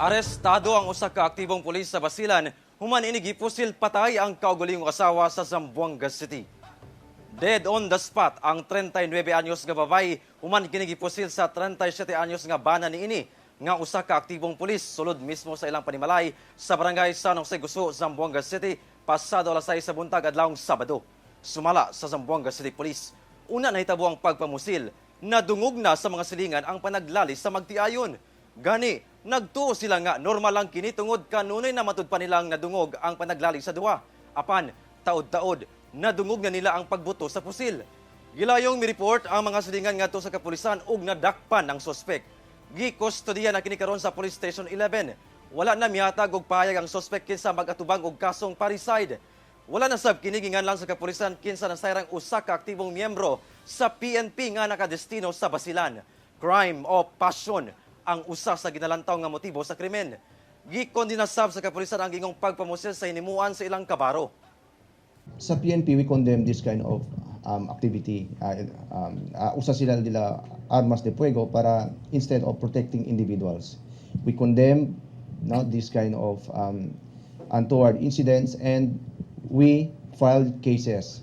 Arestado ang usa ka aktibong pulis sa Basilan human ini gipusil patay ang kaugalingong asawa sa Zamboanga City. Dead on the spot ang 39 anyos nga babae human kini gipusil sa 37 anyos nga bana niini nga usa ka aktibong pulis sulod mismo sa ilang panimalay sa Barangay San Jose Guso, Zamboanga City pasado alas 6 sa buntag adlawng Sabado. Sumala sa Zamboanga City Police, una nahitabo ang pagpamusil, nadungog na sa mga silingan ang panaglali sa magtiayon. Gani, nagtuo sila nga normal lang kini tungod kanunay na matud pa nilang nadungog ang panaglali sa duha. Apan, taod-taod, nadungog na nila ang pagbuto sa pusil. Gilayong mi-report ang mga silingan ngadto sa kapulisan ug nadakpan ang sospek. Gikustodiya na kini karon sa Police Station 11. Wala na mihatag og pahayag ang sospek kinsa mag-atubang og kasong parricide. Wala na sab kini lang sa kapulisan kinsa nasayrang usa ka aktibong miyembro sa PNP nga nakadestino sa Basilan. Crime of passion ang usa sa ginalantaw nga motibo sa krimen. Gikondena sab sa kapulisan ang gingong pagpamusil sa hinimuan sa ilang kabaro. Sa PNP, we condemn this kind of activity. Usa sila nila armas de fuego para instead of protecting individuals. We condemn, no, this kind of untoward incidents and we filed cases.